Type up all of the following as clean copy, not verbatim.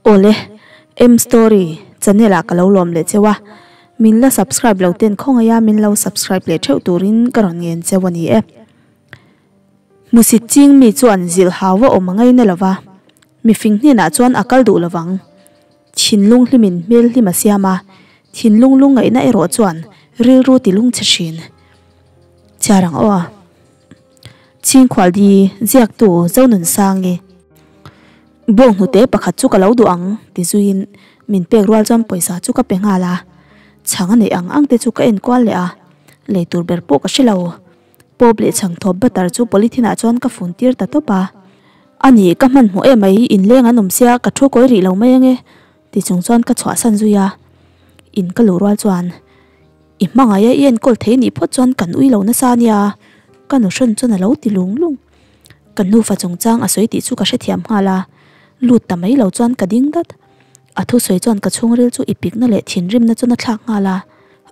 Awle, M story channel ah ka lo lawm leh cheu a, min la subscribe lo ten khawngaih a min lo subscribe leh theuh turin ka rawn ngen cheu a ni e. Hmusit ching mi chuan zilh hau a awm a ngaina lo va, mifing hnenah chuan a kal duh lo vang. Thinlung hlimin hmel hlim a siam a, thinlung lungngaihna erawh chuan rilru ti lungchhe thin. Chhiar ang aw a. Chhingkhual di ziaktu Zonunsangi bawng hnute pakhat chu ka lo duh ang ti zuiin min pek rual chuan pawisa chu ka pe nghal a, chhang a neih ang ang te chu ka en kual leh a, lei tur ber pawh ka hre lo. Pawp leh chhang thawp butter chu polythene ah chuan ka fun tir ta tawp a, A ni, ka hmanhmawh em mai, inleng an awm sia ka thu kawi rih lo mai ange ti chung chuan ka chhuahsan zui a, in ka luh rual chuan. I hmangaih a i enkawl thei nih phawt chuan kan ui lo nasa ania, ka nu hrawn chuan a lo ti lung lung. Ka nufa chungchang a sawi tih chu ka hrethiam nghal a, lut ta mai lo chuan ka ding dat. A thusawi chuan ka chhungril chu i pikna leh thinrimna chuan a thlak nghal a.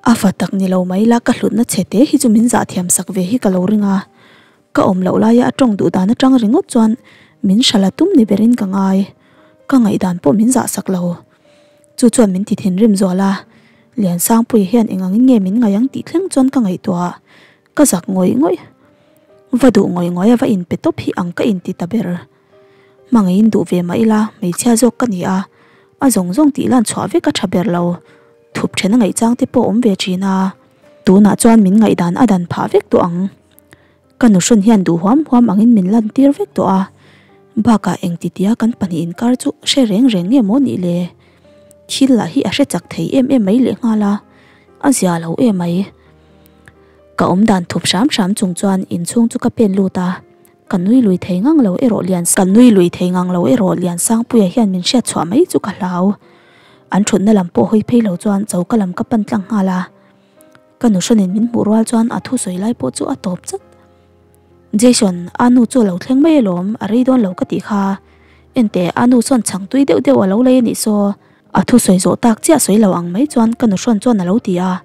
A fa tak ni lo mai la ka hlutna chhe te hi chu min zahthiam sak ve hi ka lo ring a, ka awm loh laia a tawng duh dan atang ringawt chuan min hrala tum ni berin ka ngai. Ka ngaihdan pawh min zahsak lo. Chu chuan min ti thinrim zual a, Liansangpuia hian eng angin nge min ngaih ang tih thleng chuan ka ngaihtuah a, ka zak ngawih ngawih. Va duh ngawih ngawih a va inpe tawp hi ang ka inti ta ber. Hmangaihin duh ve mah ila hmeichhia zawk ka ni a, a zawng zawng tih lan chhuah vek a tha ber lo. Thup then a ngaihchang te pawh awm ve thin a, tunah chuan min ngaihdan a dan phah vek tawh ang. Ka nuhrawn hian duh huam huam angin min lantir vek tawh a, bakah engtitia kan pahnih inkar chu hre reng reng nge maw nih le? Thil lah hi a hre chak thei em em mai lehnghal a, a zia lo em mai. Ka awm dan thup hram hram chung chuan inchhung chu ka pen lut a, ka nui lui thei ngang lo erawh lian ka nui lui thei ngang lo erawh Liansangpuia hian min hriat chhuah mai chu ka hlau. An thutna lam pawh hawi phei lo chuan choka lam ka pan tlang nghal a. Ka nuhranin min hmuh rual chuan a thusawi lai pawh chu a tawp chat. Jason, a nu chu a lo thleng mai alawm, a rei dawn lo ka tih kha. Enteh, a nu sawn chhang tui deuh deuh a lo lei a nih saw. A thusawi zawh tak chiah sawi lo ang mai chuan ka nuhrawn chuan a lo ti a.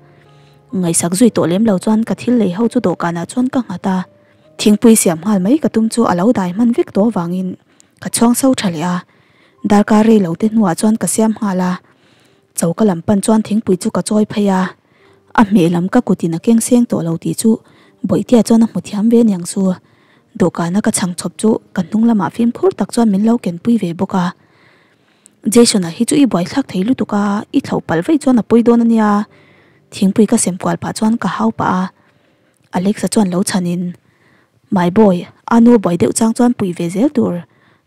Ngaihsak zui tawh lem lo chuan ka thil lei ho chu dawhkanah chuan ka nghat a. Thingpui siam nghal mai ka tum chu a lo dai hman vek tawh avangin ka chhuang so tha leh a. Darkar rei lo te hnuah chuan ka siam nghal a. Choka lam pan chuan thingpui chu ka chawi phei a, a hmeh lam ka kutin a keng seng tawh lo tih chu Bawihtea chuan a hmu thiam ve aniang chu. Dawhkana ka chhang chawp chu ka hnung lamah fimkhur tak chuan min lo kenpui ve bawk a. Jason-a hi chu i buaithlak thei lutuk a, i thlauh palh vaih chuan a pawi dawn ania. Thingpui ka sem kual pah chuan ka hau pah a. Alexa chuan lo chhanin, My boy, a nu buai deuh chang chuan pui ve zel tur,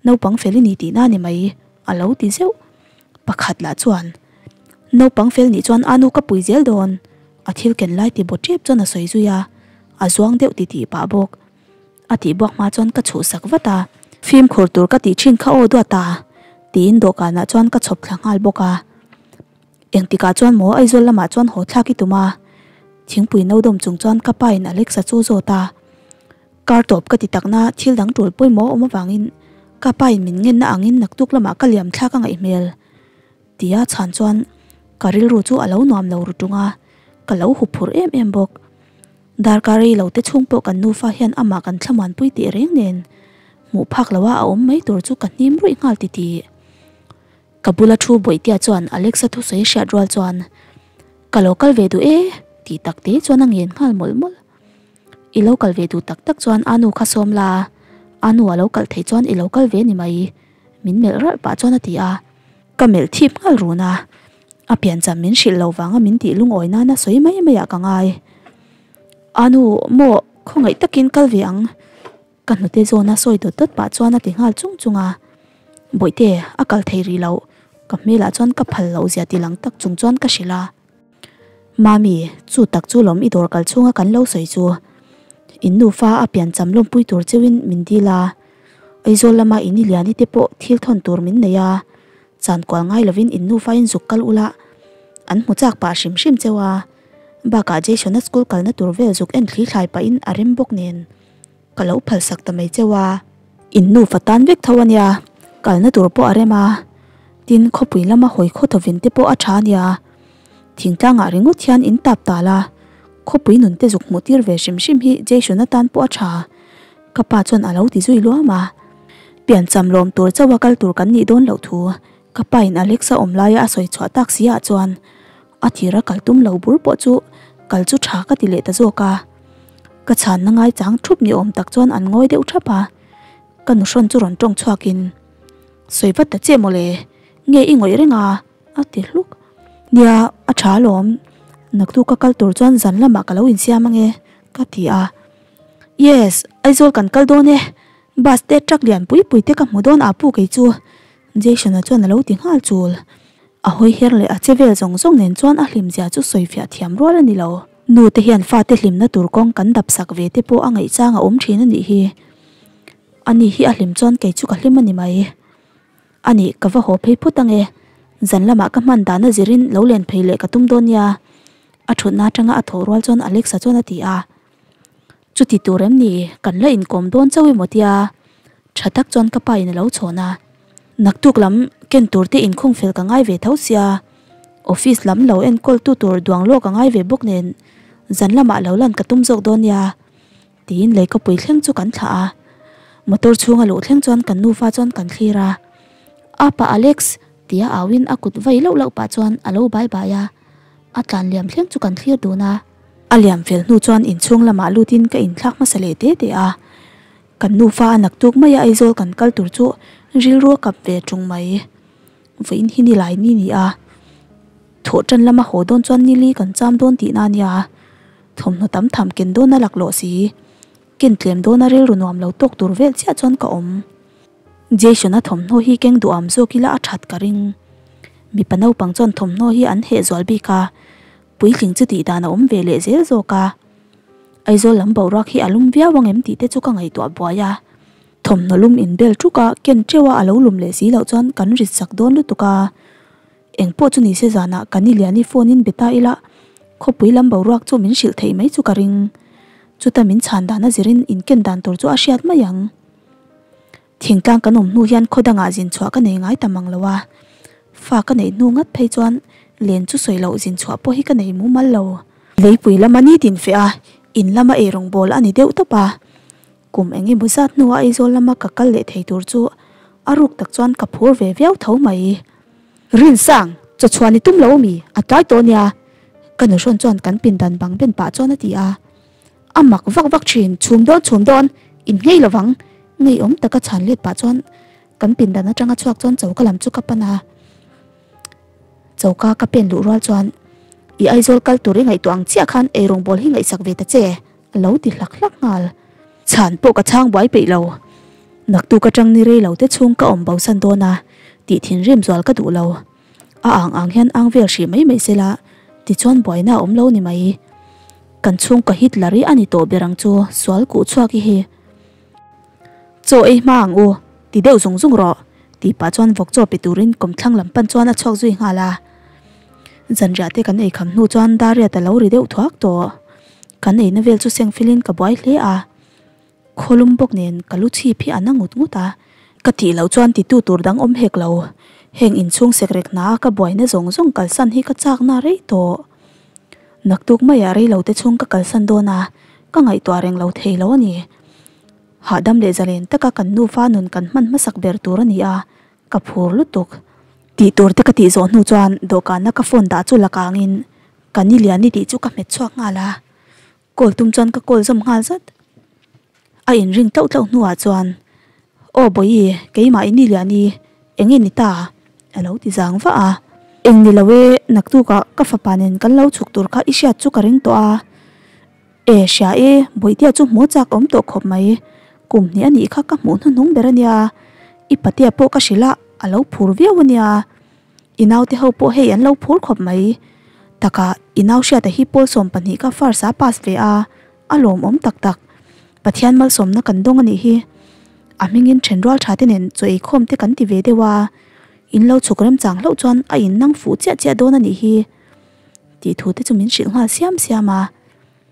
naupang fel i ni tihna a ni mai, a lo ti zeuh. Pakhat lah chuan, Naupang fel nih chuan a nu ka pui zel dawn, a thil ken lai ti bawt tep chuan a sawi zui a, a zuang deuh ti tih pah bawk. A tih buak hma chuan ka chhuhsak vat a, Fimkhur tur ka tih thin kha aw duat a, tiin dawhkanah chuan ka chhawp thla nghal bawk a. Engtikah chuan maw Aizawl lamah chuan haw thlak i tum a? Thingpui no dawm chung chuan ka pa in Alexa chu zawt a. Kar tawp ka ti takna thil dang tul pawimawh a awm avangin ka pa in min ngenna angin naktuk lamah ka liam thlak a ngaih hmel tia chhan chuan ka rilru chu a lo nuam lo ru tung a, ka lo hup phur em em bawk. Darkar rei lo te chhung pawh kan nufa hian amah kan thlamuanpui tih reng nen hmuh phak loha a awm mai tur chu ka hnim ruih nghal titih. Ka bula thu Bawihtea chuan Alexa thusawi hriat rual chuan, Ka lo kal ve duh e, tih tak te chuan a ngen nghal mawlh mawlh. I lo kal ve duh tak tak chuan a nu kha sawm la, a nu a lo kal theih chuan i lo kal ve ni mai, min melh ralh pah chuan a ti a. Ka melh thip nghal run a, a piancham min hrilh lo vanga min tih lungawi nana sawi mai maiah ka ngai. A nu, maw, khawngaih takin kal ve ang. Ka hnute zawna sawi dawt dawt pah chuan a ti nghal chung chung a, Bawihte, a kal thei rih loh, ka hmelah chuan ka phal loh zia ti lang tak chung chuan ka hrilh a. Mami, chu tak chu lawm i dawr kal chhunga kan lo sawi chu. In nufa a piancham lawmpui tur cheuhin min dil a, Aizawl lama in i liani te pawh thil thawn tur min nei a, chan kual ngai lovin in nufa in zuk kal ula, an hmu chak pah hrim hrim cheu a, bakah Jason-a school kalna tur vel zuk en thli thlai pahin a rem bawk nen. Ka lo phalsak ta mai cheu a. In nufa tan vek tho a nia, kalna tur pawh a rem a. Tin, khawpui lama hawi khaw thovin te pawh a tha a nia. Thingtlangah ringawt hian in tap tal a, khawpui nun te zuk hmuh tir ve hrim hrim hi Jason atan pawh a tha. Ka pa chuan a lo ti zui luam a. Piancham lawm tur chauha kal tur kan nih dawn loh thu. Ka pa in Alex a awm laia a sawi chhuah tak si ah chuan a thira kal tum lo bur pawh chu kal chu tha ka ti leh ta zawk a. Ka chhanna ngai chang thup ni awm tak chuan an ngawi deuh thap a. Ka nuhrawn chu rawn tawng chhuak in, Sawi vat ta che mawle, nge i ngawih reng a? a ti hluk. Nia, a tha alawm, naktuk ka kal tur chuan zan lamah ka lo insiam ange ka ti a. Yes, Aizawl kan kal dawn e, bus te truck lian pui pui te ka hmu dawn a pu kei chu Jason-a chuan a lo ti nghal chul. A hawi her leh a che vel zawng zawng nen chuan a hlimzia chu sawifiah thiam rual a ni lo. Nu te hian fate hlimna tur kawng kan dap sak ve te pawh a ngaihchang a awm thin a nih hi. Ani hi a hlim chuan kei chu ka hlim a ni mai. A nih, ka va haw phei phut ange. Zan lamah ka hman dana zirin lo len phei leh ka tum dawn nia. A thutna atanga a thawh rual chuan Alexa chuan a ti a. Chuti tur em ni, kan la inkawm dawn chauh emaw tia tha tak chuan ka pa in a lo chhawn a. Naktuk lam ken tur te inkhung fel ka ngai ve tho sia, office lam lo enkawl tu tur duang lawk a ngai ve bawk nen zan lamah lo lan ka tum zawk dawn nia tiin leikawpui thleng chu kan thlah a. Motor chhunga luh thleng chuan kan nufa chuan kan thlir a, Apa Alex tia auin a kut vai lauh lauh pah chuan a lo bai bai a, a tlan liam thleng chu kan thlir dun a. A liam fel hnu chuan inchhung lamah lutin ka inthlak hmasa leh te te a. Kan nufa a naktuk mai a Aizawl kan kal tur chu rilru a kap ve tung mai. Vawiin hi nilai ni ni a. Thawh tan lama haw dawn chuan nili kan cham dawn tihna a nia. Thawmhnaw tam tham ken dawn a laklawh si. Ken tlem dawn a rilru nuam lo tawk tur vel chiah chuan ka awm. Jason-a thawmhnaw hi keng duham zawk ila a that ka ring. Mipa naupang chuan thawmhnaw hi an heh zual bik a. Puitling chu tih dan a awm ve leh zel zawk a. Aizawl lam boruak hi a lum viau ang em tih te chu ka ngaihtuah buai a. Thawmhnaw lum inbel tuk a, ken teuh a a lo lum leh si loh chuan kan rit sak dawn lutuk a. Engpawh chu nise zanah ka ni liani phone in be ta ila, khawpui lam boruak chu min hrilh theih mai chu ka ring. Chuta min chhan dan a zirin inken dan tur chu a hriat mai ang. Thingtlang kan awm hnu hian khaw dangah zin chhuah ka nei ngai ta mang lo a, fa ka neih hnu ngat phei chuan len chu sawi loh zin chhuah pawh hi ka nei mumal lo. Leipui lama nitin feh a, in lama eirawng bawl a ni deuh tawp a, kum eng emaw zat hnua Aizawl lama ka kal leh thei tur chu a ruk tak chuan ka phur ve viau tho mai. Rinsang, chaw chhuan i tum lo ami? A tlai tawh ania, ka nuhrawn chuan kan pindan bang ben pah chuan a ti a. A mak vak vak thin, chhum dawn chhum dawn, in nghei lovang, ngeiawm taka chhan let pah chuan kan pindan atanga chhuak chuan choka lam chu ka pan a. Choka ka pen luh rual chuan, I Aizawl kal tur i ngaihtuah ang chiah khan eirawng bawl hi ngaihsak ve ta che, a lo ti hlak hlak nghal. Chhan pawh ka chhang buai peih lo. Naktuk atang ni rei lo te chhung ka awm bosan dawn a, tih thinrim zual ka duh lo. A ang ang hian ang vel hrih mai mai sela, tichuan buaina a awm lo ni mai. Kan chhungkaw Hitler hi a ni tawh ber ang chu, sual kuh chhuak i hi. Chaw ei hma ang u, ti deuh zung zung rawh, tih pah chuan vawk chaw pe turin kawmthlang lam pan chuan a chhuak zui nghal a. Zanriah te kan ei kham hnu chuan Dariat a lo ri deuh thuak tawh. Kan eina vel chu seng filin ka buai hle a. Khawlum bawk nen ka lu chhip hi a na ngut ngut a. Ka tih loh chuan titu tur dang awm hek lo. Heng inchhung sekrek hna a ka buaina zawng zawng kalsan hi ka chakna rei tawh. Naktuk maiah rei lo te chhung ka kalsan dawn a, ka ngaihtuah reng lo thei lo a ni. Hahdam leh zalen taka kan nufa nun kan hman hmasak ber tur a ni a, ka phur lutuk. Tih tur te ka tih zawh hnu chuan dawhkana ka phone dah chu la kangin ka ni liani tih chu ka hmet chhuak nghal a. Call tum chuan ka call zawm nghal zat. A inring tlauh tlauh hnuah chuan, Aw Bawihi, keimah i ni liani, eng nge ni ta? a lo ti zang vah a. Eng ni lo e, naktukah ka fapa nen kan lo chhuk tur kha i hriat chu ka ring tawh a. E, hria e, Bawitia chu hmuh chak awm tawh khawp mai. Kum hnih a nih kha ka hmuh hnuhnung ber a nia. I patea pawh ka hrilh a, a lo phur viau a nia. I naute ho pawh hei an lo phur khawp mai. Takah i nau hriata hi pawl 12 kha first a pass ve a, a lawmawm tak tak. Pathian malsawmna kan dawng a nih hi. A hmingin thenrual tha te nen chaw eikhawm te kan ti ve deuh a, in lo chhuk remchang hlauh chuan a in nang fuh chiah chiah dawn a nih hi. Tih thu te chu min hrilh nghal siam siam a.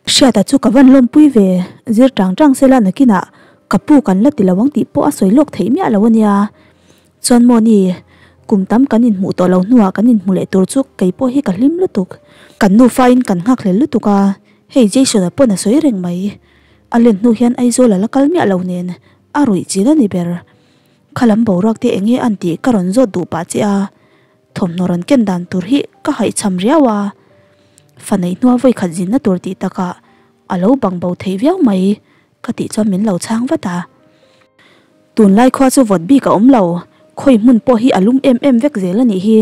Hriata chu ka van lawmpui ve, zir tang tang sela nakinah ka pu kan la ti lo ang tih pawh a sawi lawk theih miah lo a nia. Chuan maw ni, kum tam kan inhmuh tawh lo hnuah kan inhmu leh tur chu kei pawh hi ka hlim lutuk. Kan nufain kan nghak hlel lutuk a, hei Jason-a pawn a sawi reng mai. A len hnu hian Aizawl a la kal miah lo nen a ruih chin a ni ber. Khalam boruak te enge an tih ka rawn zawt duh pah che a. Thawmhnaw rawn ken dan tur hi ka haihchham riau a, fa neih hnua vawi khat zinna tur tih takah a lo bang bo thei viau mai ka tih chuan min lo chhang vat a. Tunlai khua chu vawt bik a awm lo, khawi hmun pawh hi a lum em em vek zel a nih hi.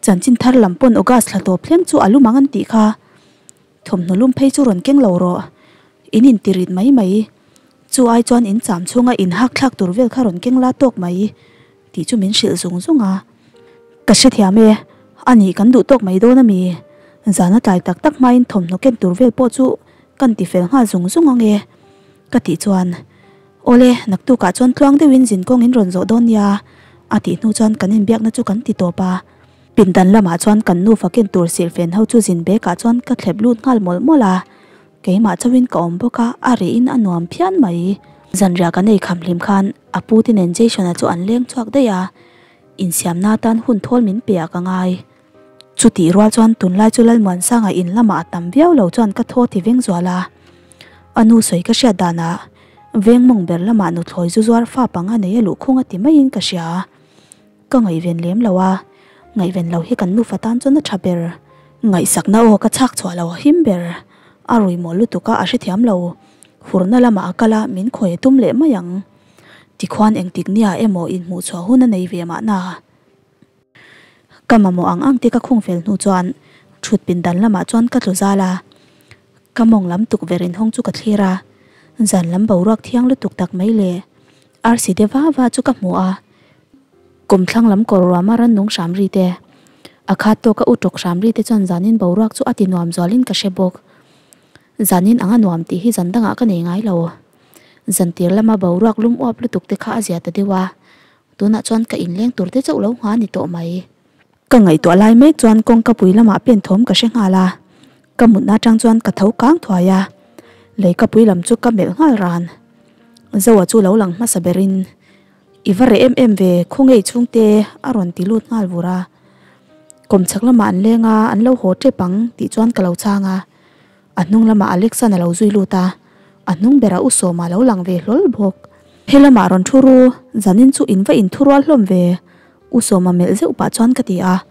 Chanchin thar lam pawn August thla tawp thleng chu a lum ang an tih kha. Thawmhnaw lum phei chu rawn keng lo rawh, in intirit mai mai. Chu ai chuan in cham chhunga in hak thlak tur vel kha rawn keng la tawk mai tih chu min hrilh zung zung a. Ka hrethiam e, a nih kan duh tawk mai dawn a mi? Zana tlai tak tak hmain thawmhnaw ken tur vel pawh chu kan ti fel nghal zung zung ang e ka tih chuan Awle, naktukah chuan tluang deuhin zin kawng in rawn zawh dawn nia a tih hnu chuan kan inbiakna chu kan ti tawp a. Pindan lamah chuan kan nufa ken tur silhfen ho chu zin bekah chuan ka thlep lut nghal mawlh mawlh a. Keimah chauhin ka awm bawk a, a reh in a nuam phian mai. Zanriah kan ei kham hlim khan a pu te nen Jason-a chu an leng chhuak daih a, insiamna atan hun thawl min pe ah ka ngai. Chutih rual chuan tunlai chu Lalmuansanga in lamah a tam viau lo chuan ka thaw ti veng zual a. A nu sawi ka hriat danah veng mawng ber lamah nuthlawi zu zuar fa panga nei a luhkhung a ti maiin ka hria. Ka ngaihven lem lo a, ngaihven lo hi kan nufa tan chuan a tha ber. Ngaihsakna aw ka chhak chhuah lo a him ber. A rui mawl lutuk a, a hrethiam lo. Hurna lamah a kal a, min khawi a tum leh mai ang. Tikhuan engtik nia emaw inhmuh chhuah hun a nei ve mahna. Ka mamawh ang ang te ka khung fel hnu chuan thut pindan lamah chuan ka tlu zal a. Ka mawng lam tukverh inhawng chu ka thlir a, zan lam boruak thiang lutuk tak mai leh Arsi te va va chu ka hmu a, kum thlang lam kawr ruama rannung hram ri te, a khat tawka u tawk hram ri te chuan zanin boruak chu a ti nuam zualin ka hre bawk. Zanin anga nuam tih hi zan dangah ka nei ngai lo. Zan tir lama boruak lum uap lutuk te kha a zia ta deuh a, tunah chuan ka inleng tur te chauh lo ngha ni tawh mai. Ka ngaihtuah lai mek chuan kawngka pui lamah pen thawm ka hre nghal a, ka mutna atang chuan ka tho kang thuai a, leika pui lam chu ka melh nghal ran. Zoa chu lo lang hmasa berin, I va reh em em ve, khawngei chhungte a rawn ti lut nghal vur a. Kawmchhak lamah an leng a, an lo haw tep ang tih chuan ka lo chhang a. A hnung lamah Alexan a lo zui lut a, a hnung berah U Sawma a lo lang ve hlawl bawk. He lamah rawn thu ru, zanin chu in va inthurual hlawm ve, U Sawma melh zeuh pah chuan ka ti a.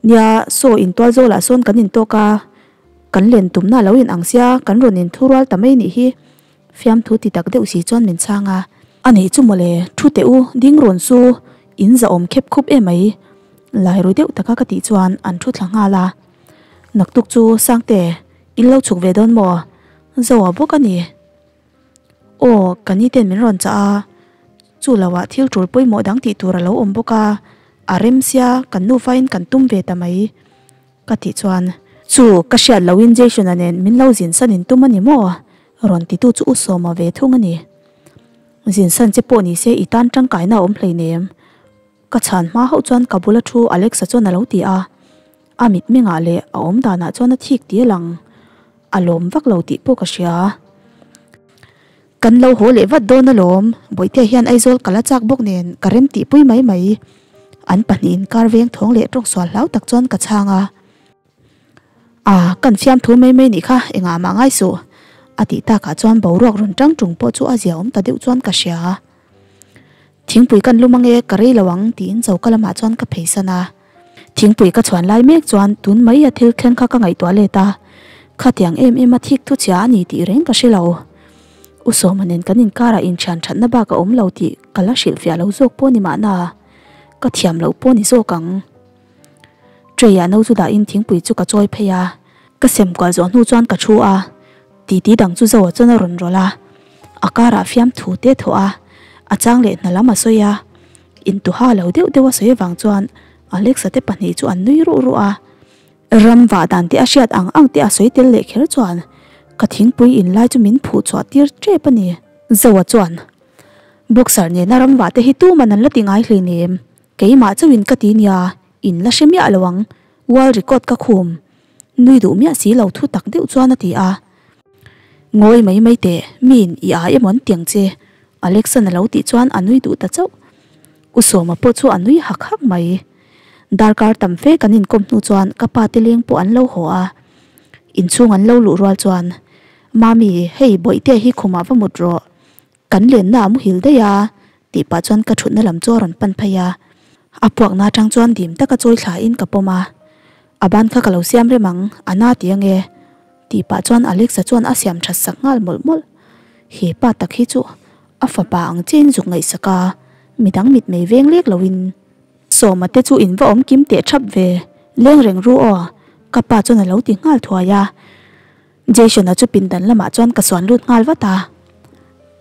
Nia, saw intual zawlah sawn kan intawk a, kan len tumna a lo in ang sia, kan rawn inthurual ta mai nih hi, fiamthu ti tak deuh si chuan min chhang a. A nih chu mawle, thu teh u, ding rawn su, in zahawm khep khup emai, lai ru deuh taka ka tih chuan an thu thla nghal a. Naktuk chu Sangte, in lo chhuk ve dawn maw? Zoa bawk a ni. Aw, ka ni ten min rawn chah a, chu lo ah thil tul pawimawh dang tih tur a lo awm bawk a, a rem sia kan nufa in kan tum ve ta mai ka tih chuan. Chu, ka hriat loh in Jason-a nen min lo zin san in tum a ni maw? Rawn titu chu U Sawma ve thung a ni. Zin san che pawh ni se i tan tangkaina a awm hleinem. Ka chhan hma hauh chuan ka bula thu Alexa chuan a lo ti a, a mitmengah leh a awm danah chuan a thik ti a lang, a lawm vak lo tih pawh ka hria. Kan lo haw leh vat dawn alawm, Bawihtea hian Aizawl ka la chak bawk nen ka rem tihpui mai mai. An pahnihin kar veng thawng leh tawngsual hlau tak chuan ka chhang a. A, kan fiamthu mai mai nih kha engah mah ngai suh, a tih takah chuan boruak rawn tang tung pawh chu a zia awm ta deuh chuan ka hria. Thingpui kan lum ange ka rei lo ang tiin choka lamah chuan ka pheisan a. Thingpui ka chhuan lai mek chuan tun mai a thil thleng kha ka ngaihtuah let a, khatiang em em a thik thu chhia a ni tih reng ka hre lo. U Sawma nen kan inkarah inthian thatna bak a awm lo tih ka la hrilhfiah lo zawk pawh ni mahna, ka thiam loh pawh ni zawk ang. Tray ah no chu dahin thingpui chu ka chawi phei a, ka sem kual zawh hnu chuan ka thu a, titi dang chu Zoa chuan a rawn rawlh a, a karah fiamthu te thawh a, a chang leh hna lam a sawi a, intuha lo deuh deuh a sawi avang chuan Alexa te pahnih chu an nui ruh ruh a, ram vah dan te a hriat ang ang te a sawi tel leh kher chuan ka thingpui in lai chu min phuh chhuah tir tep a ni. Zoa chuan boxer nena ram vah te hi tuman an la ti ngai hleinem. Keimah chauhin ka ti nia, in la hre miah lo ang, world record ka khum. Nui duh miah si lo thu tak deuh chuan a ti a. Ngawi mai mai teh, miin i ai emaw an tiang che, Alexan a lo tih chuan a nui duh ta chauh. U Sawma pawh chu a nui hak hak mai. Darkar tam fe kan inkawm hnu chuan ka pa te leng pawh an lo haw a. Inchhung an lo luh rual chuan, Mami, hei Bawihtea hi khumah va mut rawh. Kan lenna a muhil daih a, tih pah chuan ka thutna lam chu a rawn pan phei a. A puakna atang chuan dim taka chawi thla in ka pawm a, a ban kha ka lo siam rem ang, a na ti ange tih pah chuan Alexa chuan a siam that sak nghal mawlh mawlh. He pa tak hi chu a fapa ang chiahin zuk ngaihsak a, midang mitmei veng lek loin. Sawma te chu in va awm kim teh thap ve, leng reng ru aw, ka pa chuan a lo ti nghal thuai a. Jason-a chu pindan lamah chuan ka suan lut nghal vat a,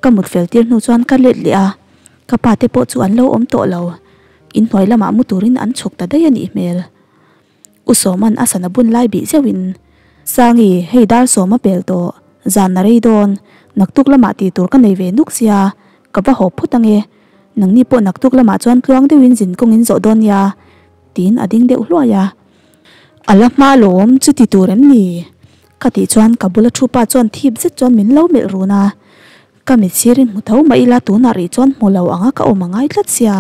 ka mut fel tir hnu chuan ka let leh a, ka pa te pawh chu an lo awm tawh lo, inhnuai lamah mu turin an chhuk ta daih a nih hmel. U Sawma'n a sana bun lai bih zeuhin, Sangi, hei dar sawm a pel tawh, zan a rei dawn, naktuk lamah tih tur ka nei ve nuk sia, ka va haw phut ange, nangni pawh naktuk lamah chuan tluang deuhin zin kawngin zawh dawn nia, tiin a ding deuh hluai a. A la hma lawm, chuti tur em ni? Ka tih chuan ka bula thu pa chuan thip zet chuan min lo melh run a, ka mit sirin hmu tho mah ila tunah rih chuan hmu lo anga ka awm a ngai tlat sia.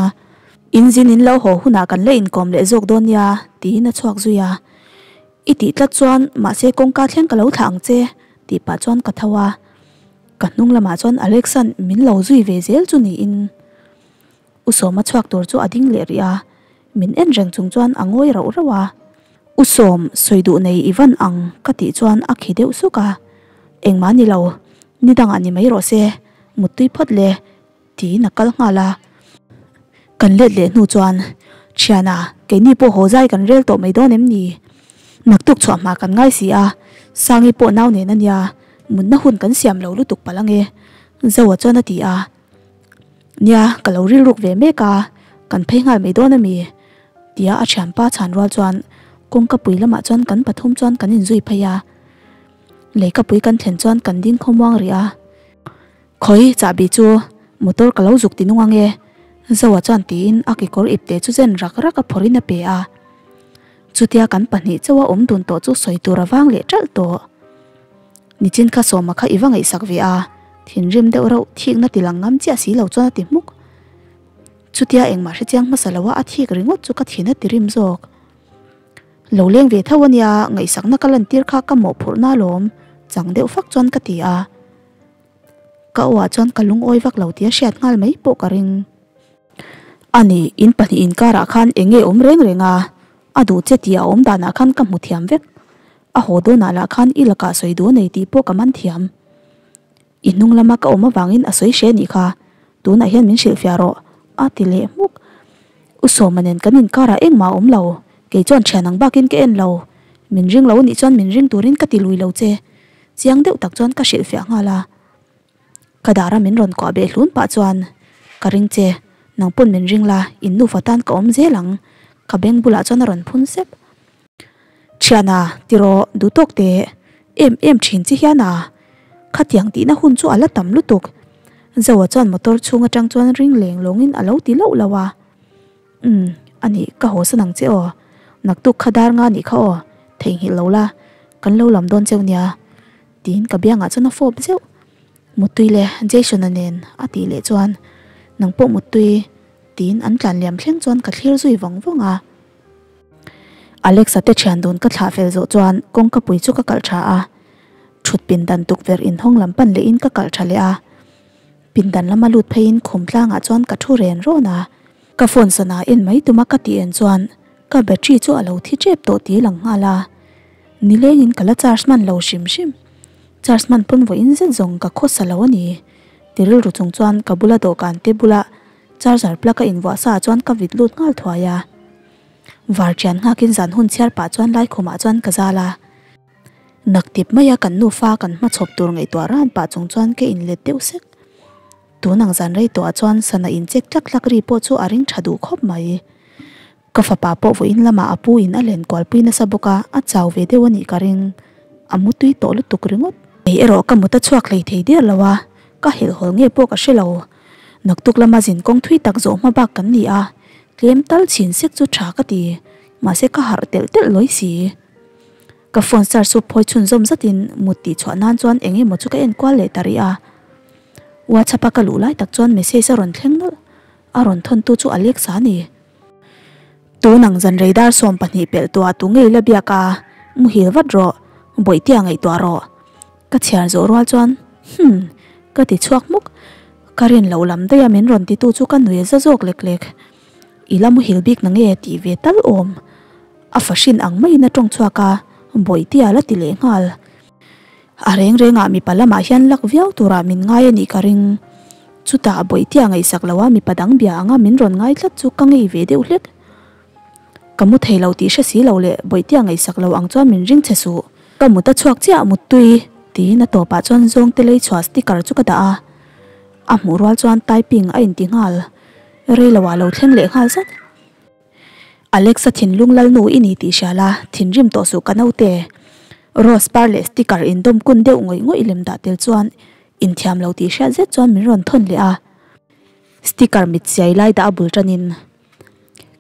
In zin in lo haw hunah kan la inkawm leh zawk dawn nia, tiin a chhuak zui a. I tih tlat chuan mahse kawngka thleng ka lo thlah ang che, tih pah chuan ka tho a. Ka hnung lamah chuan Alexa'n min lo zui ve zel chu niin. U Sawma chhuak tur chu a ding leh rih a, min en reng chung chuan a ngawi rauh rauh a. U Sawm, sawi duh nei i van ang ka tih chuan a khi deuh suk a. Engmah ni lo, ni dangah ni mai rawh se, muttui phawt le, tiin a kal nghal a. Kan let leh hnu chuan, Thiana, keini pawh haw zai kan rel tawh mai dawn em ni? Naktuk chhuah hma kan ngai si a, Sangi pawh nau nen a nia, mutna hun kan siam lo lutuk palh ange, Zoa chuan a ti a. Nia, ka lo rilruk ve mek a, kan phei nghal mai dawn a mi? Tia a thianpa chhan rual chuan kawngka pui lamah chuan kan pathum chuan kan inzui phei a. Leikapui kan thlen chuan kan ding khawmuang rih a. Khawi, chahbi chu motor ka lo zuk ti nung ange, Zoa chuan tiin a kekawr ipte chu zen rak rak a phawrhin a pe a. Chutia kan pahnih chauha awm dun tawh chu sawi tur a vang leh ṭalh tawh. Nichin kha Sawma kha i va ngaihsak ve a, thinrim deuh reuh thikna ti lang ngam chiah si lo chuan a ti hmuk. Chutia engmah hrechiang hmasa loa a thik ringawt chu ka thin a ti rim zawk. Lo leng ve tho ania, ngaihsakna ka lantir kha ka mawhphurhna alawm, chang deuh fak chuan ka ti a. Ka aw ah chuan ka lungawi vak lo tia hriat nghal mai pawh ka ring. Ani, in pahnih inkarah khan eng nge awm reng reng a, a duh che tih a awm danah khan ka hmu thiam vek. A haw dawnah lah khan i lakah sawi duh a nei tih pawh ka man thiam. I hnung lama ka awm avangin a sawi hre nih kha, tunah hian min hrilhfiah rawh, a ti leh hmuk. U Sawma nen kan inkarah engmah a awm lo, kei chuan thian ang bakin ka en lo. Min ring lo anih chuan min ring turin ka ti lui lo che, chiang deuh tak chuan ka hrilhfiah nghal a. Ka dara min rawn kuah beh hlun pah chuan, Ka ring che, nang pawn min ring la, in nufa tan ka awm zel ang, ka beng bulah chuan a rawn phun sep. Thiana, tiraw, duh tawk teh, em em thin chi hian a, khatiang tihna hun chu a la tam lutuk. Zoa chuan motor chhung atang chuan ring leng lawngin a lo ti loh loh a. Umm, anih, ka haw san ang che aw, naktuk kha dar nga nih kha aw, theihnghilh lo la, kan lo lam dawn cheu nia. Tiin ka biangah chuan a fawp zeuh. Muttui le, Jason-a nen a tih leh chuan, Nang pawh muttui, tiin an tlan liam thleng chuan ka thlir zui vawng vawng a. Alex-a te thian dun ka thlah fel zawh chuan kawngka pui chu ka kalh tha a. Thut pindan tukverh inhawng lam pan lehin ka kalh tha leh a. Pindan lama lut pheiin khum tlangah chuan ka thu ren rawn a. Ka phone sana en mai tuma ka tih en chuan ka battery chu a lo thi tep tawh tih lang nghal a. Nilengin ka la charge hman lo hrim hrim. Charge hman pawn vawiin zet zawng ka khawsa lo a ni. Ti rilru chung chuan ka bula dawhkan te bula charger plug a invuah sa ah chuan ka vit lut nghal thuai a. Var thian nghakin zan hun chhiar pah chuan laikhumah chuan ka zal a. Naktip maia kan nufa kan hmachhawp tur ngaihtuah ran pah chung chuan ka inlet deuh sek. Tun ang zan rei tawhah chuan sana inchek tlak tlak ri pawh chu a ring tha duh khawp mai. Ka fapa pawh vawiin lamah a pu in a len kualpui nasa bawk a, a chau ve deuh a nih ka ring. A mu tui tawh lutuk ringawt. Kei erawh ka mut a chhuak hlei thei der lo a, ka helhhawl nge pawh ka hre lo. Naktuk lama zin kawng thui tak zawh hma bak kan ni a, tlem tal chhin sek chu tha ka ti, mahse ka harh telh telh lawi si. Ka phone charge chu phawi chhunzawm zatin mut tih chhuah nan chuan eng emaw chu ka en kual leh ta rih a. WhatsApp a ka luh lai tak chuan message a rawn thleng nawlh, a rawn thawntu chu Alexa a ni. Tun ang zan rei dar 12 pelh tuah tu ngei la biak a, muhil vat rawh, bawihtea ngaihtuah rawh. Ka chhiar zawh rual chuan, Hmm, ka ti chhuak hmuk. Ka rin loh lam daih a min rawn titu chu ka nui za zawk lek lek. I la muhil bik na nge tih ve tal awm. A fahrin ang maiin a tawng chhuak a, Bawihtea la ti leh nghal. A reng rengah mipa lamah hian lak viau turah min ngai a nih ka ring. Chutah Bawihtea ngaihsak loa mipa dang bia anga min rawn ngai tlat chu ka ngei ve deuh hlek. Ka mu thei lo tih hre si lo leh Bawihtea ngaihsak lo ang chuan min ring che suh. Ka mut a chhuak chiah muttui tiin a tawpah chuan zawngte lei chhuah sticker chu ka dah a. A hmuh rual chuan typing a inti nghal. Rei loah lo thleng leh nghal zat. Alexa thinlung lalnu i ni tih hria la, thinrim tawh suh ka naute. Rose par leh sticker indawm kun deuh ngawih ngawih lem dah tel chuan inthiam lo tih hriat zet chuan min rawn thawn leh a. Sticker mit siai lai dah a bul tanin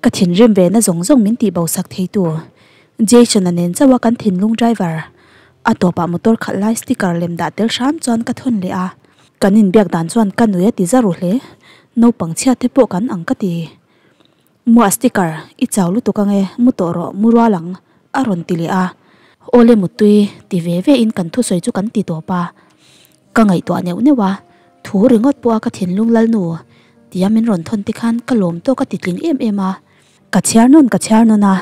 ka thinrim ve na zawng zawng min tih bo sak thei tu Jason-a nen chauh a kan thinlung driver a tawpah motor khalh lai sticker lem dah tel hram chuan ka thawn leh a. Kan inbiak dan chuan ka nui a ti za ru hle. Naupang chhiat te pawh kan ang ka ti. Muah sticker i chau lutuk ange mu tawh rawh mu rual ang a rawn ti leh a. Awle muttui ti ve ve in kan thusawi chu kan ti tawp a. Ka ngaihtuah neuh neuh a, thu ringawt pawha ka thinlung lalnu tia min rawn thawn te khan ka lawm tawk a ti tling em em a. Ka chhiar nawn ka chhiar nawn a,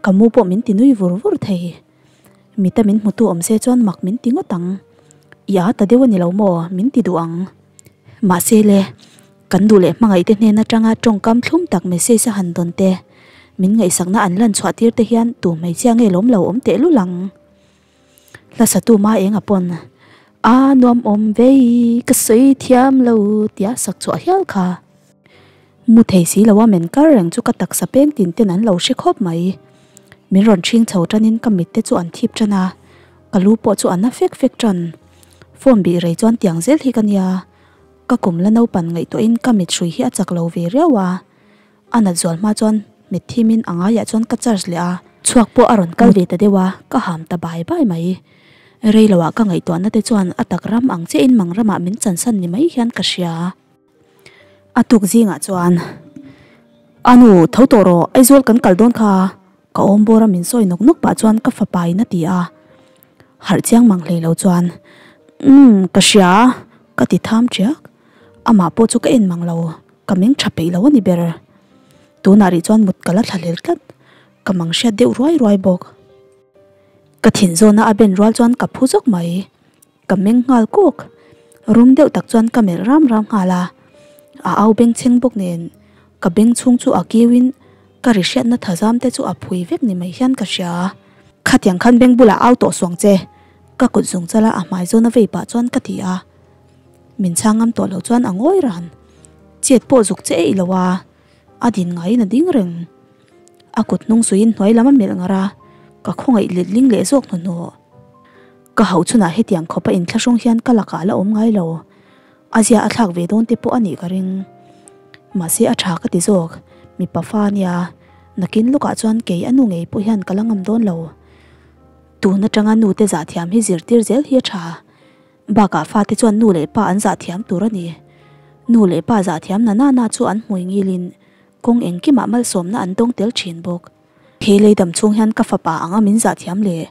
ka mu pawh min ti nui vur vur thei. Mita min hmutu awm se chuan mak min ti ngawt ang. I â ta deuh a ni lo maw? Min ti duh ang. Mahse le, kan duh leh hmangaih te hnen atanga tawngkam thlum tak message a han dawn te, min ngaihsakna an lan chhuah tir te hian tu hmeichhia nge lawm lo awm teh lul ang. Hla satu ma eng a pawn, A nuam awm vei, ka sawi thiam lo tia sak chhuah hial kha. Mu thei si lo a men kar reng chu ka taksa peng tin ten an lo hre khawp mai. Min rawn ṭhing chho ṭanin ka mit te chu an thip ṭan a, ka lu pawh chu a na fek fek ṭan. Phone bih rei chuan tiang zel hi ka nia. Ka kum la naupan ngaihtuahin ka mit hrui hi a chak lo ve riau a. A nat zual hma chuan mit thimin a ngaiah chuan ka charge leh a. Chhuak pawh a rawn kal ve ta deuh a, ka ham ta bai bai mai. Rei loah ka ngaihtuahna te chuan a tak ram ang chiahin mang ramah min chansan ni mai hian ka hria. A tuk zingah chuan, A nu, tho tawh rawh, Aizawl kan kal dawn kha, ka awm bawr a min sawi nawk nawk pah chuan ka fapa in a ti a. Harh chiang mang hlei lo chuan, Umm, ka hria, ka ti tham tiak. Amah pawh chu ka en mang lo, ka meng tha peih lo a ni ber. Tunah rih chuan mut ka la thla hlel tlat, ka mang hriat deuh ruai ruai bawk. Ka thin zawna a ben rual chuan ka phu zawk mai. Ka meng nghal kawk. Rum deuh tak chuan ka melh ram ram nghal a. A au beng chheng bawk nen ka beng chhung chu a kiu in ka ri hriatna thazam te chu a phui vek ni mai hian ka hria. Khatiang khan beng bulah au tawh suang che. Ka kut zung chala a hmai zawn a vei pah chuan ka ti a. Min chhang ngam tawh lo chuan a ngawi ran. Chet pawh zuk che eih lo a. A din ngaiin a ding reng. A kut hnung suiin hnuai lam a melh ngar a. Ka khawngaih letling leh zawk hnuhnawh. Ka hauh chhunah hetiang khawpa inthlahrung hian ka lakah la awm ngai lo. A zia a thlak ve dawn te pawh a nih ka ring. Mahse a tha ka ti zawk, mipa fa a nia, nakin lawkah chuan kei a nu ngei pawh hian ka la ngam dawn lo. Tun atanga nu te zahthiam hi zirtir zel hi a tha. Bakah fate chuan nu leh pa an zahthiam tur a ni. Nu leh pa zahthiam na na na chu an hmui ngilin kawng engkimah malsawmna an dawng tel thin bawk. He lei dam chhung hian ka fapa anga min zahthiam leh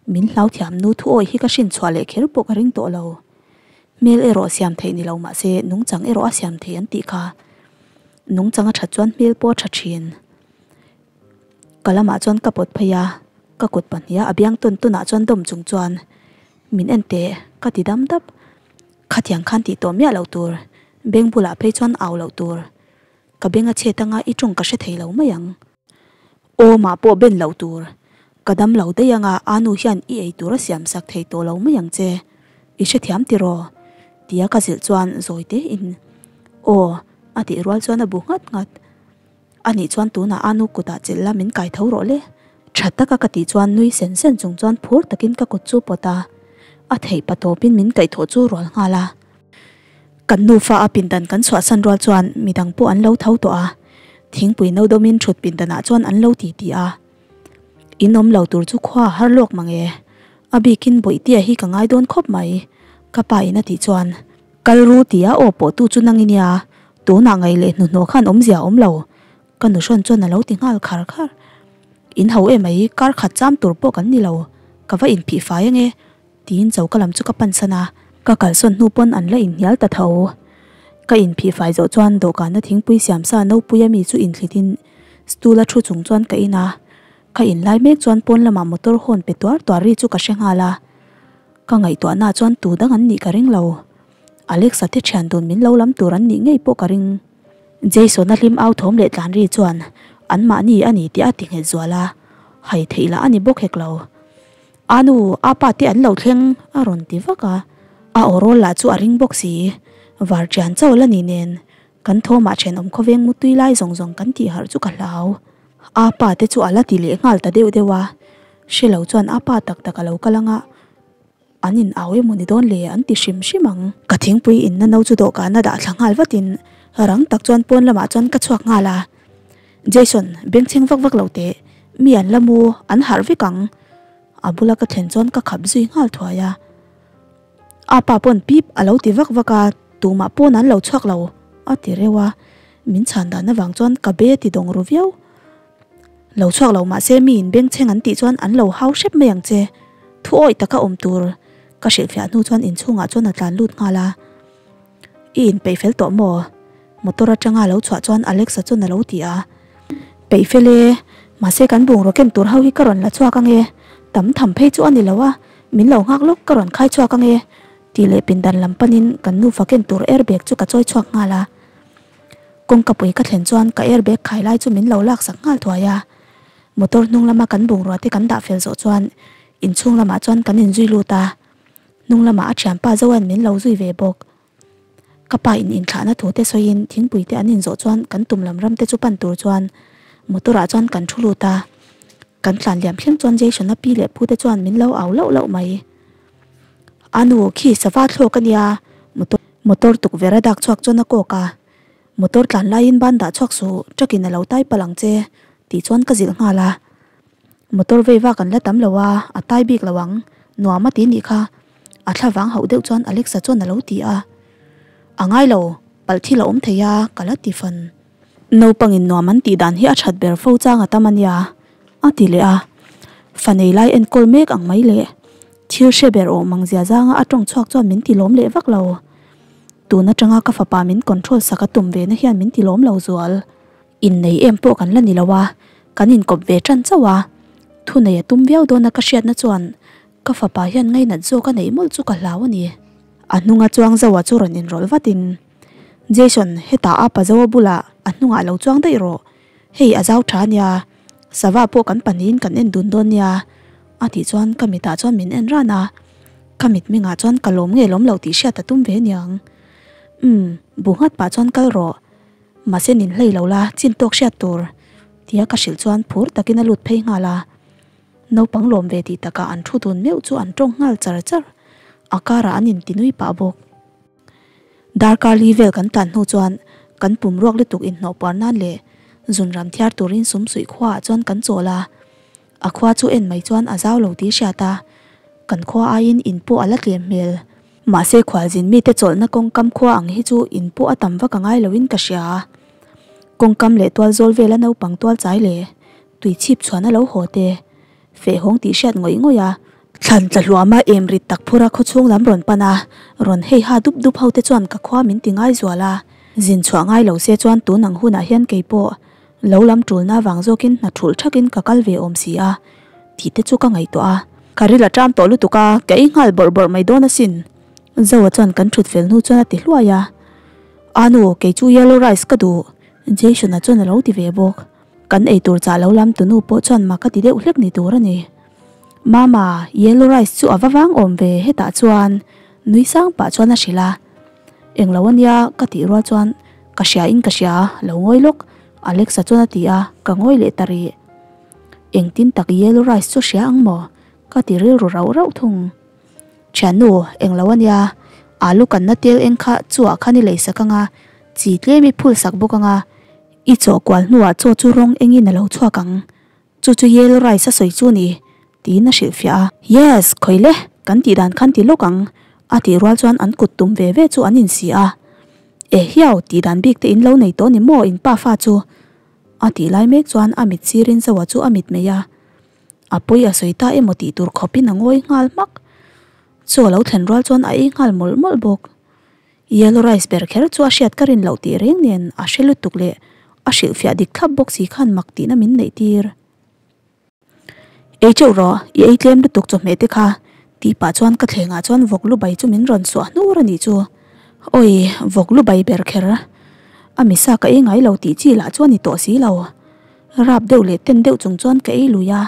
min hlauthiam nu thu awih hi ka hrin chhuah leh kher pawh ka ring tawh lo. Hmel erawh siam theih ni lo mahse nungchang erawh a siam thei an tih kha. Nungchang a that chuan hmel pawh a tha thin. Ka lamah chuan ka pawt phei a, ka kut pahniha a biang tawn tawnah chuan dawm chung chuan min en teh ka ti dam dap. Khatiang khan tih tawh miah loh tur, beng bulah phei chuan au loh tur. Ka beng a chhet anga i tawng ka hre thei lo mai ang. Aw mah pawh ben loh tur. Ka dam lo daih anga a nu hian i ei tur a siam sak thei tawh lo mai ang che. I hrethiam tiraw? Tia ka zilh chuan zawi te in aw a tih rual chuan a bu nghat nghat. A nih chuan tunah a nu kutah chelh la min kai tho rawh le. Tha taka ka tih chuan nui sen sen chung chuan phur takin ka kut chu pawt a. A theih pa tawpin min kaihthawh chu rual nghal a. Kan nufa a pindan kan chhuahsan rual chuan midang pawh an lo tho tawh a, thingpui no dawmin thut pindanah chuan an lo ti ti a. In awm lo tur chu khua a har lawk mang e, a bikin Bawihtea hi ka ngai dawn khawp mai, ka pa in a tih chuan kal ru tia aw pawh tu chu nang i nia, tunah ngaih leh hnuhnawh khan awmzia a awm lo, ka nuhrawn chuan a lo ti nghal khar khar. In ho emai, kar khat cham tur pawh kan ni lo, ka va inphih fai ange, Tiin choka lam chu ka pansan a, ka kalsawn hnu pawn an la inhnial ta tho. Ka inphih fai zawh chuan dawhkana thingpui siamsa nopui ami chu inthlitin Stool a thu chung chuan ka in a, ka in lai mek chuan pawn lamah motor horn pe tuar tuar ri chu ka hre nghal a, ka ngaihtuahna chuan tu dang an nih ka ring lo. Alexa te thian dun min lo lam tur an nih ngei pawh ka ring. Jason-a hlim au thawm leh tlan ri chuan anmahni a ni tih a ti nghet zual a, hai theih lah a ni bawk hek lo. A nu, a pa te an lo thleng a rawn ti vak a, a aw rawl lah chu a ring bawk si. Varṭian chauh la ni nen Kan thawmah thenawm khawveng mutui lai zawng zawng kan tih harh chu ka hlau. A pa te chu a la ti leh nghal ta deuh deuh a, hre lo chuan a pa tak tak a lo kal anga an in au emaw ni dawn le an ti hrim hrim ang. Ka thingpui inna no chu dawhkan a dah thla nghal vatin rang tak chuan pawn lamah chuan ka chhuak nghal a, Jason, bengchheng vak vak lo teh, mi an la mu, an harh vek ang. A bula ka thlen chuan ka khap zui nghal thuai a. A pa pawn pip a lo ti vak vak a, tumah pawn an lo chhuak lo a ti reuh a, min chhan dan avang chuan ka be ti dawng ru viau. Lo chhuak lo mahse mi in bengchheng an tih chuan an lo hau hrep mai ang che, thu awih taka awm tur ka hrilhfiah hnu chuan inchhungah chuan a tlan lut nghal a. I inpeih fel tawh maw? Motor atanga lo chhuah chuan Alexa chuan a lo ti a. Peih fel e, mahse kan bungraw ken tur ho hi ka rawn la chhuak ange, tam tham phei chu a ni lo a, min lo nghak lawk ka rawn khai chhuak ange tih leh pindan lam panin kan nufa ken tur airbag chu ka chawi chhuak nghal a. Kawngka pui ka thlen chuan ka airbag khai lai chu min lo laksak nghal thuai a. Motor hnung lama kan bungrua te kan dah fel zawh chuan inchhung lamah chuan kan inzui lut a. Hnung lamah a thianpa Zoan min lo zui ve bawk. Ka pa in inthlahna thu te sawiin thingpui te an inzawh chuan kan tum lam ram te chu pan tur chuan motor ah chuan kan thu lut a. Kan tlan liam thleng chuan Jason-a pi leh pu te chuan min lo au lauh lauh mai. A nu khi sava thlawk a nia, motor motor tukverh a dak chhuak chuan a kawk a. Motor tlan laiin ban dah chhuak suh, truck in a lo tai palh ang che tih chuan ka zilh nghal a. Motor vei vak an la tam lo a, a tai bik lo ang, nuam a ti nih kha. A thla vang hauh deuh chuan Alexa chuan a lo ti a. A ngai lo, palh thil a awm thei a, ka la ti fan. Naupangin nuam an tih dan hi a that ber fo chang a tam a nia, a ti leh a. Fa nei lai enkawl mek ang mai leh thil hre ber awm ang zia zanga a tawng chhuak chuan min ti lawm leh vak lo. Tun atanga ka fapa min control sak a tum ve na hian min ti lawm lo zual. Innei em pawh kan la ni lo a, kan inkawp ve tan chauh a. Thunei a tum viau dawn a ka hriatna chuan ka fapa hian ngainat zawk a neih mawlh chu ka hlau a ni. A hnunga chuang Zoa chu rawn inrawlh vatin, Jason, hetah a pa Zoa bulah a hnungah lo chuang daih rawh. Hei a zau tha ania, sava pawh kan pahnihin kan en dun dawn nia a tih chuan ka mitah chuan min en ran a. Ka mitmengah chuan ka lawm nge lawm lo tih hriat a tum ve aniang. Umm, bu nghat pah chuan kal rawh. Mahse nin hlei lo la, chin tawk hriat tur tia ka hrilh chuan phur takin a lut phei nghal a. Naupang lawm ve tih takah an thu dun meuh chu an tawng nghal char char. A karah an inti nui pah bawk. Darkar li vel kan tlan hnu chuan kan pum ruak lutuk inhnawh puar nan leh zunram thiar turin sumsuih khuaah chuan kan chawl a. A khua chu en mai chuan a zau lo tih hriat a, kan khua aiin in pawh a la tlem hmel. Mahse khualzin mite chawlhna kawngkam khua ang hi chu in pawh a tam vak a ngai loin ka hria. Kawngkam leh tual zawl vela naupang tual chai leh tui chhip chhuan a lo haw te, feh hawng tih hriat ngawih ngawih a, thlan tla hluama em rit tak phura khawchhung lam rawn pan a, rawn hei ha dup dup ho te chuan ka khua min ti ngai zual a, zin chhuah ngai lo se chuan tun ang hunah hian keipawh Lo lam ṭulna vang zawkin hna ṭhulh ṭhakin ka kal ve awm si a, tih te chu ka ngaihtuah a. Ka ril a ṭam tawh lutuk a, ka ei nghal bawrh bawrh mai dawn asin. Zoa chuan kan ṭhut fel hnu chuan a ti hluai a. A nu, kei chu yellow rice ka duh, Jason-a chuan a lo ti ve bawk. Kan ei tur chah lo lam tunu pawh chuan mak a ti deuh hlek ni tur a ni. Mama, yellow rice chu a va vang awm ve hetah chuan, nui sang pah chuan a hrilh a. Englo ania ka tih rual chuan Ka hria in ka hria, lo ngawi lawk, Alexa chuan a ti a, ka ngawi leh ta rih. Engtin tak yellow rice chu hria ang maw? Ka ti rilru rauh rauh thung. Thiannu, englo ania, alu kanna tel eng kha chuah khan i lei sak anga, chi tlem i phul sak bawk anga, i chaw kual hnuah chaw chu rawng engin a lo chhuak ang. Chu chu yellow rice a sawi chu ni, tiin a hrilhfiah a. Yes, khawi le, kan tih dan khan ti lawk ang, a tih rual chuan an kut tum ve ve chu an insi a. E hiau, tih dan bik te in lo nei tawh ni maw in pa fa chu? A tih lai mek chuan a mit sirin Zoa chu a mit mai a. A pawi a sawi ta emaw tih tur khawpin a ngawi nghal hmak. Chu a lo thlen rual chuan a ei nghal mawlh mawlh bawk. Yellow rice ber kher chu a hriat ka rin loh tih reng nen a hre lutuk leh A hrilhfiah dik thlap bawk si khan mak tihna min neih tir. Ei teuh rawh, i ei tlem lutuk chawhmeh te kha tih pah chuan ka thlengah chuan vawk lu bai chu min rawn suah hnur a nih chu. Awi, vawk lu bai ber kher. A misa ka ei ngai lo tih chi lah chuan ni tawh si lo. Rap deuh leh ten deuh chung chuan ka ei lui a,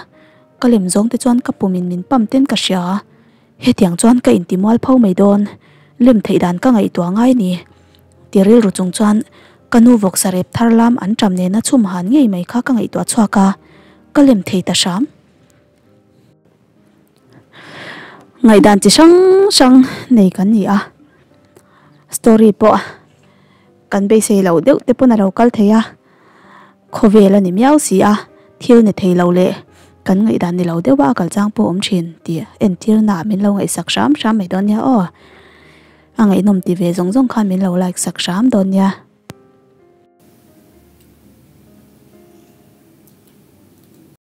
ka lem zawng te chuan ka pum in min pam ten ka hria. Hetiang chuan ka inti mual pho mai dawn, lem theih dan ka ngaihtuah ngai ni. Ti rilru chung chuan ka nu vawksa rep thar lam an ṭam nena chhum han ngei mai kha ka ngaihtuah chhuak a, ka lem thei ta hram. Ngaihdan chi hrang hrang nei kan ni a, story pawh kan beisei loh deuh te pawn a lo kal thei a. Khawvel a ni miau si a, thil ni thei lo leh kan ngaihdan ni lo deuh a kal chang pawh awm thin tih entirna ah min lo ngaihsak hram hram mai dawn nia aw. A ngaihnawm ti ve zawng zawng khan min lo like sak hram dawn nia.